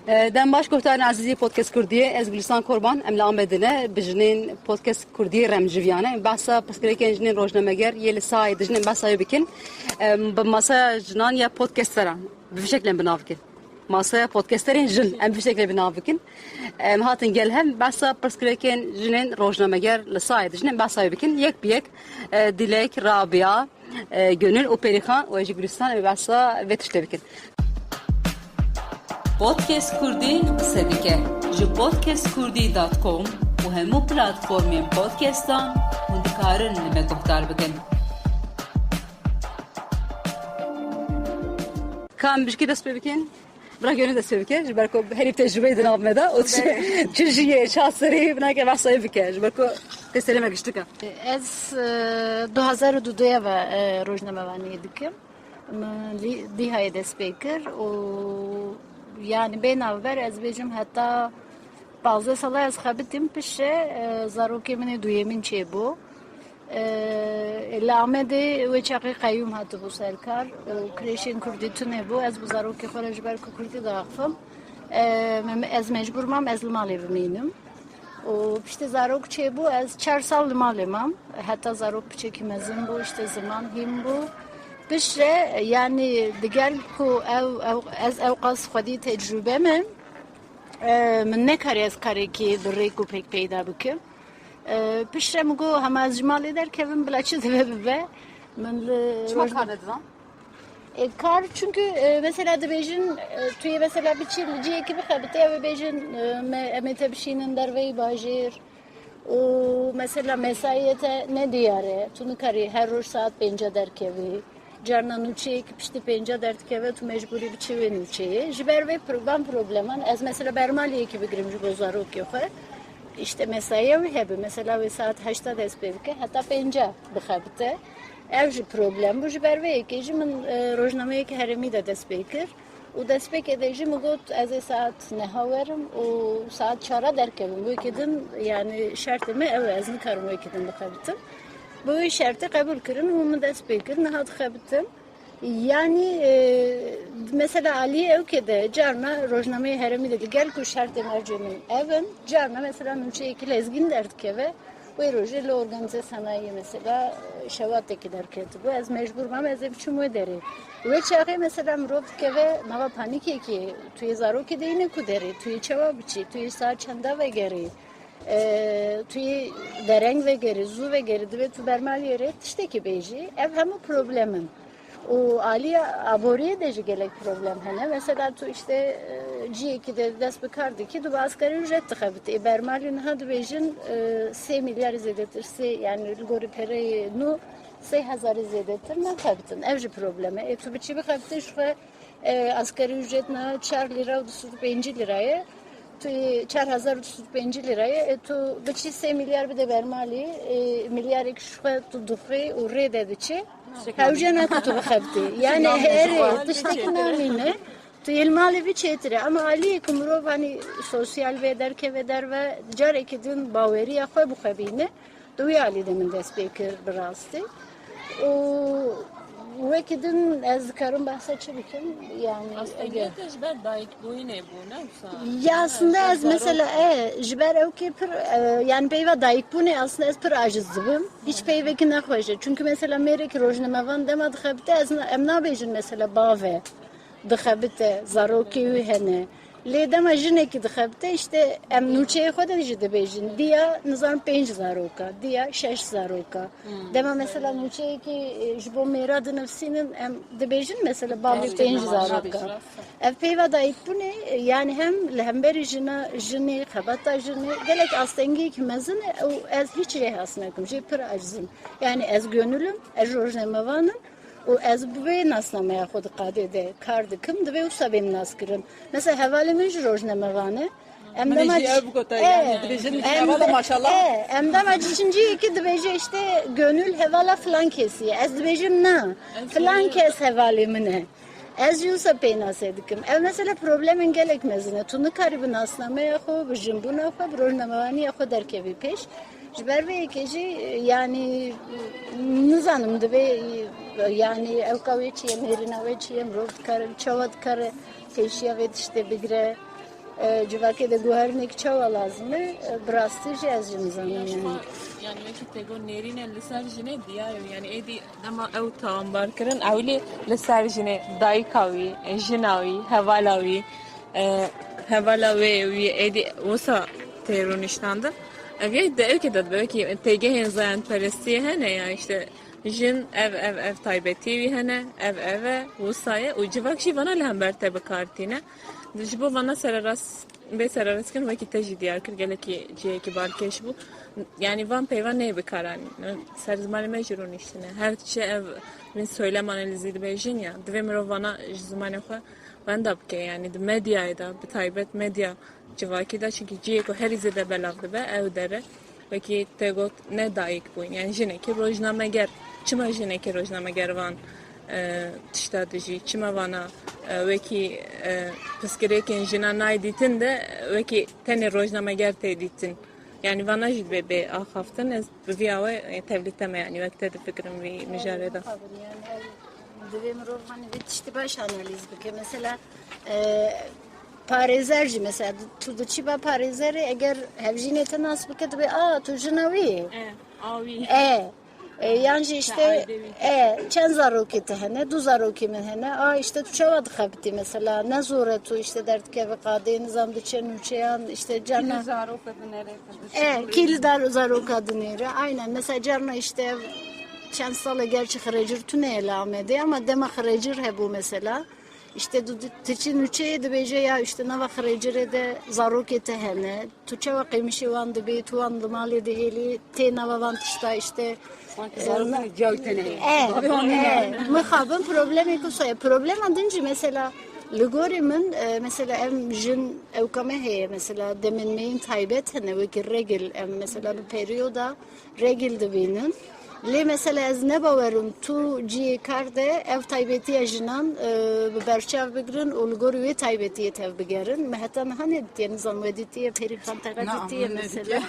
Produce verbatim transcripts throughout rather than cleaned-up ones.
E, Dem baş guhdarên ezîzî Podcast Kurdiyê, ez Gulistan Korban, em li Amedê ne, bi jinên Podcast Kurdiyê re em civiyane. Em behsa pirsgirêkên jinên rojnameger yê li sahayê dijîn em behsa wê bikin. Em bi masaya jinan ya podcasteran bi vî şeklê em bi nav bikin. Masaya podcasterên jin em bi vî şeklê bi nav bikin. Em hatin gel hev behsa pirsgirêkên jinên rojnameger li sahayê dijîn em behsa wê bikin. Yek bi yek, e, Dilek, Rabia, e, Gönül û Perîxan û ez jî Gulistan em behsa vê tiştê bikin. Podcast Kurdî qise dike. Ji podcast kurdî dot com û hemû platformên podcastan hûn dikarin li me guhdar bikin. Ka em bi kî dest pê bikin? Bira Gönül dest pê bike, ji ber ku herî tecrübeyê di nav me de û çi, çi jiyê, çi serî, binake behsa wê bike, ji ber ku tê serê me giştik e. Ez, e, du hazar û duduyê ve, e, rojnamevaniyê dikim. Min lî-, Dîhayê dest pê kir û, yani, bê navber ez bêjim heta pazdeh sala ez xebitîm piştre, e, zarokê min ê duyemîn çêbû. E, li Amedê wê çaxê qeyûm hatibû ser kar û krêşên kurdî tune bû. Ez bi zarokê xwe re ji ber ku kurdî diaxifim, e, me-, ez mecbûr mam ez li malê bimînim. Û piştî zarok çêbû, ez çar sal li malê mam. Heta zarok piçekî mezin bû, işte ziman hîn bû. Piştre, yani, digel ku ew, ew, ez ewqas xwedî tecrûbe me, e, min nekarî ez karekî bi rêk û pêk peyda bikim. E, piştre min got, hema ez ji malê derkevim, bila çi dibe bibe. Min li Çima roj- kar nedidan? E, kar, çünkü, e, mesela dibêjin, e, tu yê mesela biçî li cihekî bixebitî, ew ê bêjin, e, me, em ê te bişînin derveyî bajêr. Û mesela mesaiyê te ne diyar e, tu nikarî her roj saet pênca derkevî. Carna nûçeyekî piştî pênca derdikeve, tu mecbûrî biçî wê nûçeyê. Ji ber vê pro-, van probleman, ez mesela bermaliyekî bigirim ji bo zarokê xwe. İşte mesaiya wî hebe, mesela wê saet heşta dest pê bike, heta pênca bixebite. Ev jî problem bû, ji ber vê yekê jî min, e, rojnameyeke herêmî de dest pê kir. Û destpêkê de jî min got, ez ê saet neha werim û saet çara derkevim. Wekî din, yani, şertê me ew e, ez nikarim wekî din bixebitim. Bi wê şertê qebûl kirin û min dest pê kir, niha dixebitim. Yani, e, mesela aliyê ewkê de carna rojnameyê herêmî de digel ku şertê mercê min ev in, carna mesela nûçeyekî lezgîn derdikeve, wê rojê li organîze sanayiyê mesela şewatekî derketibû. Ez mecbûr mam ez ê biçim wê derê. Wê çaxê mesela mirov dikeve nava panîkekê, tu yê zarokê de yîne ku derê, tu yê çawa biçî, tu yê saet çenda vegerî, e, tu yê dereng vegerî, zû vegerî, divê tu bermaliyê rê tiştekî bêjî. Ev hemû problem in. Û alî aboriyê de jî gelek problem hene. Mesela tu işte, e, ciyekî de dest bi kar dikî, tu bi asgari ücret dixebitî. Ê bermalî niha dibêjin, e, sê milyarî zêdetir, sê, yani li gorî pereyê nû sê hezarî zêdetir naxebitin. Ev jî problem e. Ê tu bi çi bixebitî ji xwe, e, asgari ücret niha çar lira û du sed û pêncî lira ye. Tu yê çar hezar û du sed û pêncî lira ye. E, tu biçî sê milyar bide bermalî, e, milyarek ji xwe tu dixwî û rê de diçî. Hewce nake tu bixebitî. Yani herê tiştekî namîne. Tu yê li malê bî çêtir e. Ama aliyê ku mirov, hani, sosyal ve derkeve derve, carekî din baweriya xwe bi xwe bîne. Di wî alî de min dest pê kir bi rastî. Û wekî din ez dikarim behsa çi bikim? Yani, Aslında eger te ji ber dayikbûyînê bû, ne wisa? Ya aslında ez mesela, e, ji ber ew kê pir, e, yani peyva dayikbûnê aslında ez pir aciz dibim. Hiç peyvekî nexweş e. Çünkü mesela mêrekî rojnamevan dema dixebite, ez na-, em nabêjin mesela bave dixebite, zarokê wî hene. Lê dema jinekî dixebite, işte em nûçeyê xwe de jî dibêjin. Diya, nizanim, pênc zaroka, diya şeş zaroka. Dema mesela nûçeyekî, e, ji bo mêra dinivsînin, em dibêjin mesela bavê pênc zaroka. Ev peyva dayikbûnê, e, yani hem li hemberî jina, jinê, xebata jinê, gelek astengiyekî mezin e û ez hiç rê has nakim, jê pir aciz im. Yani ez gönülim, ez rojnamevan im. Û ez bi vê nasnameya xwe di qadê de kar dikim, divê wisa bêm naskirin. Mesela hevalê min jî rojnamevan e. Em Min dema jî ev bigota, e, yani, dibêjin em hevala de, maşallah. E, em dema çiçinciyekî dibêje işte gönül hevala filan kesî ye. Ez dibêjim na, filan kes hevalê min e. Ez jî wisa pênase dikim. Ev mesela problemên gelek mezin e. Tu nikarî bi nasnameya xwe, bi jinbûna xwe, bi rojnamevaniya xwe derkevî pêş. Ji ber vê yekê jî, yani, nizanim divê, yani, ewka wê çi ye, mêrîna wê çi ye, mirov dikare, çawa dikare pêşiya vê tiştê bigire. E, civakê de guherinek çawa lazim e? E, bi rastî jî ez jî nizanim yani. Yani wekî te got nêrîne li ser jinê diyar e. Yani êdî dema ew tawanbar kirin, ewlî li ser jinê, dayika wî, jina wî, hevala wî, e, hevala wê wî êdî wisa tê rûniştandin. Ev yek de ewkê de dibe, wekî têgehên zayendperestiyê hene ya, işte jin ev, ev, ev taybetiyê wî hene, ev, ev e, wisa ye û civak jî vana li hember te bi kar tîne. Ji bo vana sererast, bê sererastkirin wekî te jî diyar kir, gelekî cihekî balkêş bû. Yani van peyva neyê bikaranîn. Ser zimanê me jî rûniştine. Her çi ev bin söylemanê li zî dibêjin ya. Divê mirov vana ji zimanê xwe wenda bike. Yani di medyayê de, bi taybet medya civakî de, çunkî cihê ku herî zêde belav dibe, ew der e. Wekî te got ne dayik bûn, yani jinekî rojnameger. Çima jinekî rojnameger van, e, tişta dijî? Çima vana, e, wekî, e, pirsgirêkên jina nayê dîtin de wekî tenê rojnameger tê dîtin? Yani vana jî dibe bê axaftin. Ez bi vî awe, e, tevlî te me, yani wek te difikirim vî mijarê de. Tabii, yani ev divê mirov hani vê tiştî baş analiz bike. Mesela, e, parêzer jî mesela, tu diçî ba parêzerê, eger hevjînê te nas bike, dibê, "A, tu jina wî yî." E, a wî. E, e, yan jî işte, ailê wî. E, çend zarokê te hene? Du zarokê min hene. A, işte tu çawa dixebitî mesela? Ne zor e tu işte derdikeve qadê, nizam diçe nûçeyan, işte carna. Kî li zaroka dinêre. E, kî li dar zaroka dinêre. Aynen. Mesela carna işte çend sal e gerçi xirêcir tune ye li Amedê ama dema xirêcir hebû mesela. İşte tu, tu, tu çi nûçeyê dibêje ya işte nava xirêcirê de zarokê te hene. Tu çawa qêmişê wan dibî, tu wan li malê dihêlî, tê nava van tişta işte. Sanki zarokê ciyawî tenê. E, e, mixabin problemê ku soye. Problema din jî mesela li gorî min, e, mesela em jin ewka me heye mesela demên me yên taybet hene wekî regil em mesela bi perîyoda regil dibînin. Lê mesela ez ne bawerim tu cihê kar de ev taybetiya jinan, e, bi berçav bigirin û li gor wê taybetiyê tevbigerin. Me heta niha nedîtiye, nizam we dîtiye, perî pantexa dîtiye mesela.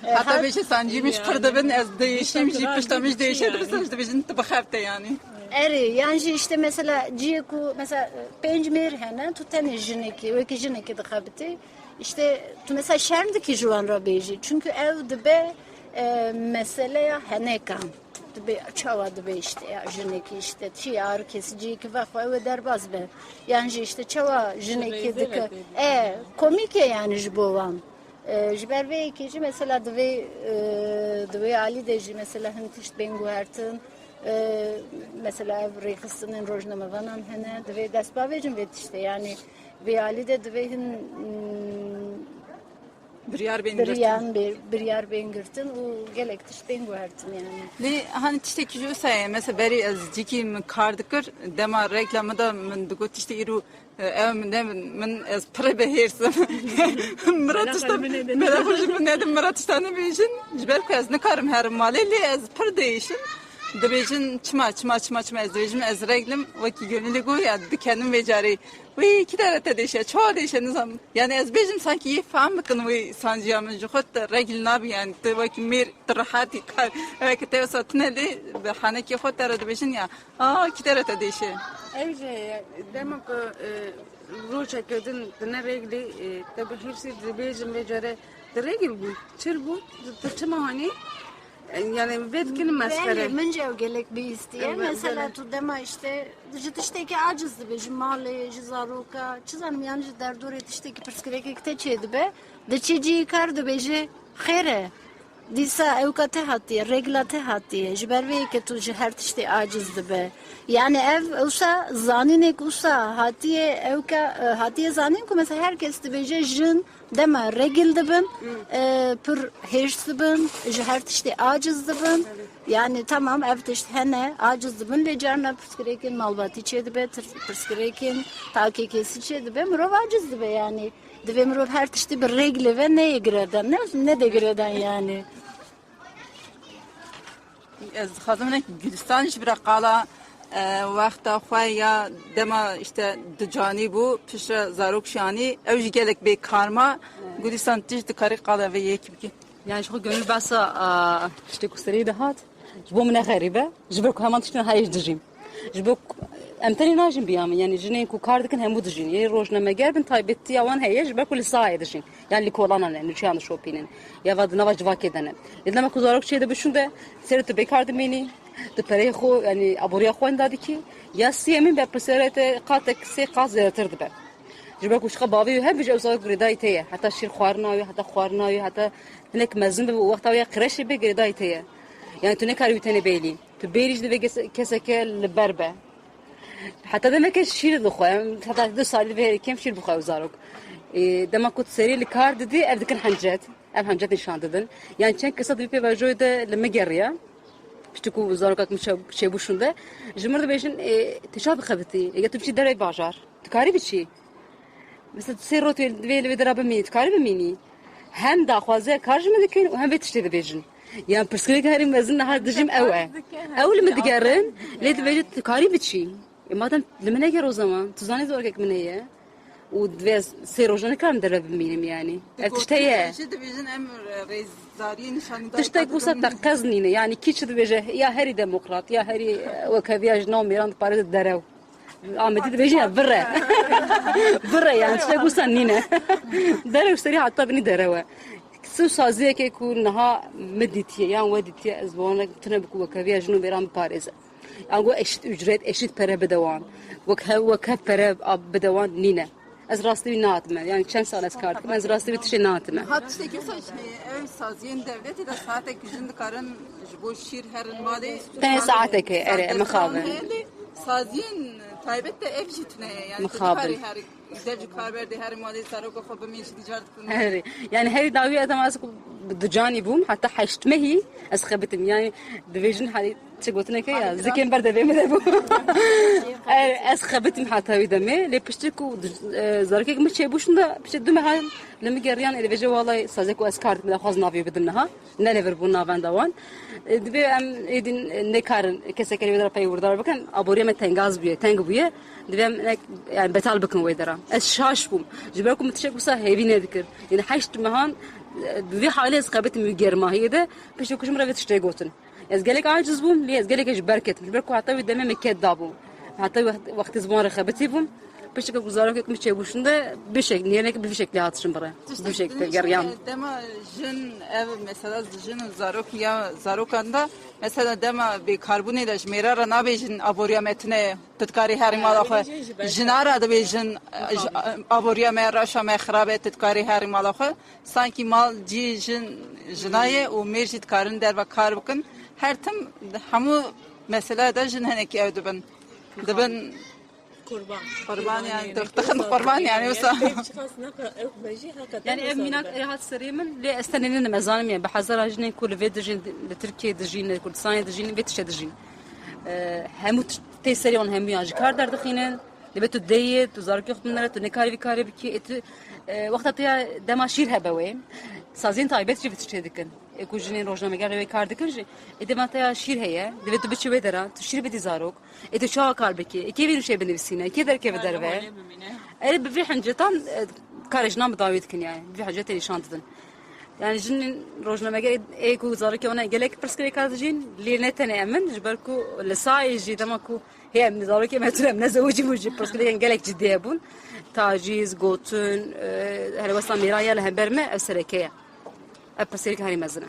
E, heta bêje sancî min ji pir dibin, ez değişim jî, pişta min jî değişe, dibin, ez dibêjin tu bixebite yani. Erê, yan jî işte mesela cihê ku mesela pênc mêr hene, tu tenê jinekî, wekî jinekî dixebitî. İşte tu mesela şerm dikî ji wan re bêjî. Çünkü ew dibe, e, meseleya henekan. Dibe çawa dibe işte ya jinekî işte çi ar kesiciyekî vexwe ew ê derbas be. Yan jî işte çawa jinekî dike. E, komîk e yani ji bo wan. E, ji ber vê yekê jî mesela divê, e, di wê alî de jî mesela hin tişt bên guhertin. E, mesela ev rêxistinên rojnamevanan hene, divê dest bavêjin vê tiştê. Yani vê alî de divê hin, mm, biryar bên girtin. Biryar bê-, biryar bên girtin û gelek tişt bên guhertin yani. Lê hani tiştekî ji wisa ye, mesela berî ez cîkî min kar dikir, dema regla min de min digot tiştê îro, e, ew min ne min, ez pire bihêrsim. Mira tişta, mela xwe ji min nedin, mira tişta nebêjin, ji ber ku ez nikarim herim malê, lê ez pir değişim. Dibêjin çima, çima, çima, çima, ez dibêjim ez reglim, wekî gönülê got ya dikenim vê carê. Wî, kî dere te dêşe, çawa dêşe, nizam. Yani ez bêjim sanki yê fehm bikin wî sanciya min, ji xwe te regl nabî yani, tu wekî mêr, tu rehetî kar. Weke te wisa tune lê bi henekê xwe te re dibêjin ya, a, kî dere te dêşe. Ev jî dema ku, e, rojeke din tu ne reglî, e, te bi hêrsî dibêjin vê care, tu regl bû, çir bû, tu çima hanî? Yani vê dikin mesxere. Belê, min jî ew gelek bihîstiye. Evet, mesela belê. Tu dema işte ji tiştekî aciz dibe, ji malê, ji zaroka, çi zanim, yani ji derdorê tiştekî pirsgirêkek te çê dibe, diçî cihî kar dibêje, xêr e. Dîsa ewka te hatiye, regla te hatiye. Ji ber vê yekê tu ji her tiştê aciz dibe. Yani ev wisa zanînek wisa hatiye ewka, e, hatiye zanîn ku mesela her kes dibêje jin dema regil dibin, e, pir hêrs dibin, ji her tiştê aciz dibin. Yani tamam ev tişt hene, aciz dibin, lê carna pirsgirêkên malbatî çê dibe, tir-, pirsgirêkên takekesî çê dibe, mirov aciz dibe yani. Divê mirov her tiştî bi reglê ve neyê girêdan, ne, nede girêdan yani. Ez dixwazim hinek Gulistan ji bira qala, e, wexta xwe ya dema işte di canî bû, piştre zarok jî anî, ew jî gelek bê karma. Gulistan, tu jî dikarî qala vê yekî bikî? Yani ji xwe gönül behsa, a, tiştê ku serê de hat, ji bo min ne xerîb e, ji ber ku heman tiştên heyî jî dijîm. Ji bo ku, Em tenê najin biya min, yanî jinên ku kar dikin hemû dijîn. Yê rojnameger bin, taybetiya wan heye, ji ber ku li sahayê dijîn. Yan li kolana ne, nûçeyan dişopînin. Ya va di nava civakê de ne. Lê dema ku zarok çê dibe şûnde, serê tu bêkar dimînî, tu pereyê xwe, yanî aboriya xwe wenda dikî, ya siyê min be pirsiyarê te qatek sê qat zêdetir dibe. Ji ber ku şixa bavê wî her bijî ew zarok girêdayî te ye. Heta şîr xwarina wî, heta xwarina wî, heta hinek mezin bibe û wexta wê ya kreşê bê girêdayî te ye. Yanî tu nekarî wî tenê bêlî. Tu bêrî jî divê kes-, keseke li ber be. Heta demeke şîr dixwe, heta du salî divê herî kêm şîr bixwe ew zarok. Ê, dema ku tu serî li kar didî, ev dikin hencet. Ev hencet nîşan didin. Yan çend kesa di vî pêvajoyê de li min geriya. Piştî ku zarokek min çe-, çêbû şûnde, ji min re dibêjin, ê, tu çawa dixebitî? Ê, tu biçî derê bajar. Tu karî biçî? Mesela tu sê rot wê, divê li vê dera bimînî, tu karî bimînî? Hem daxwaziya kar ji min dikin û hem vê tiştê dibêjin. Yan pirsgirêk herî mezin niha dijîm ew e. Ew li min digerin, lê dibêjin tu karî biçî. E, madem li min neger o zaman, tu zanî zarokek min heye û divê ez sê rojan nikarim derve bimînim yanî. Ev tişt heye. Jî dibêjin em rêzdariyê nîşanî dayîka Tiştek wisa dikin. Teqez nîne. Yanî kî çi dibêje, ya herî demokrat, ya herî, e, wekheviya jina û mêran diparêze derew. Amedî dibêje ya vire. Vire yani, tiştek wisa nîne. Derew serî heta binî derew e. Su saziyeke ku niha min dîtiye, yan we dîtiye, ez bi wan re tune bi ku wekheviya jin û mêran biparêze. Yan ku eşît ücret, eşît pere bide wan. Wek hev, wek hev pere a-, bide wan nîne. Ez rastî wî nehatime. Yani çend sal ez kar dikim, ez rastî wî tiştê nehatime. Ha, tiştekî wisa jî heye, ew saziyên dewletê de saetek jin dikarin ji bo şîr herin malê. Tenê saetek heye, erê, mixabin. Heye lê saziyên taybet de ev jî tune ye. Yani tu Mixabin. dikarî her Dev ji kar berdê herî malê, seroka xwe bimîn jî dîcar dikin. Herî. Yani herî dawî ez dema ez ku bi ducanî bûm, heta heşt mehî ez xebitim. Yani dibêjin herî çi gotineke ya, zikên ber devê min de bû. Er, ez xebitim heta wî demê. Lê piştî ku du-, e, zarokek min çêbû şûnde, piştî du mehan li min geriyan ê dibêje, walay sazê ku ez kar dikim, daxwaz navê bidim niha. Ne lêvir bûn navenda wan. E, divê em êdîn, e, nekarin keseke li vê dera pey wirdar bikin. Aboriya me tengaz bûye, teng bûye. Divê em nek-, yani betal bikin wê dera. Ez şaş bûm. Ji ber ku min tiştek wisa hêvî nedikir. Yani heşt mehan, e, bi vî halê ez xebitim wî germahiyê de. Piştî ku ji min re vê tiştê gotin. Ez gelek aciz bûm, lê ez gelek ji ber ketim. Ji ber ku heta wî demê min ket dabû. Heta wext-, wextê ziman re xebitî bûm. Piştî ku zarokek min çêbû şûnde, bi şek-, nêrnek bi vî şeklî hatişim bire. Bi vî şeklî geriyan. Dema jin ev mesela jin û zarok ya zarokan da, mesela dema bêkarbûnê de ji mêra re nabêjin aboriya me tune, tu dikarî herî mala xwe. Jina re dibêjin, aboriya me, reşa me xirab e, tu dikarî herî mala xwe. Sankî mal cî jin, jina ye û mêr jî dikarin derve kar bikin. Her tim di hemû mesela de jin hinekî ew dibin. Dibin Qurban. Qurban yani, dixin qurban yani, wisa. Pêk çiqas naka ew mejî haka Yani ev mînak erê hat serê min, lê ez tenê ninim, ez zanim yani, bi hezara jinên ku li vê dijîn, li Tirkiyê dijîn, li Kurdistanê dijîn, vê tiştê dijîn. E, hemû tişt-, tê serê wan hemûyan ji kar derdixînin. Dibê tu deyê, tu zarokê xwe binere, tu nekarî vî karê bikî. Ê tu, e, wexta te ya dema şîr hebe wê, saziyên taybet jî vê tiştê dikin. Ê ku jinên rojnameger wê kar dikin jî, ê dema te ya şîr heye, divê tu biçî wê dera, tu şîr bidî zarok. Ê tu çawa kar bikî? Ê kê vî nûçeyê binivîsîne? Kê derkeve derve? Erê bi vî hincetan, e, karê jinan bi dawî dikin yani. Bi vî hincetê nîşan didin. Yani jinên rojnameger ê ku zarokê wan e gelek pirsgirêka dijîn, lê ne tenê em in, ji ber ku li sahayê jî dema ku hê em zarokê me tune em nezewicî bûn jî pirsgirêkên gelek cidî hebûn. Tacîz, gotin, e, helwesta mêran ya li hember me ev sereke ye. Ev pirsgirêk herî mezin e.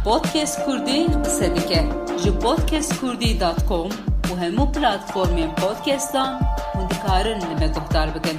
Podcast Kurdî qise dike. Ji podcast kurdî dot com û hemû platformên podcastan hûn dikarin li me guhdar bikin.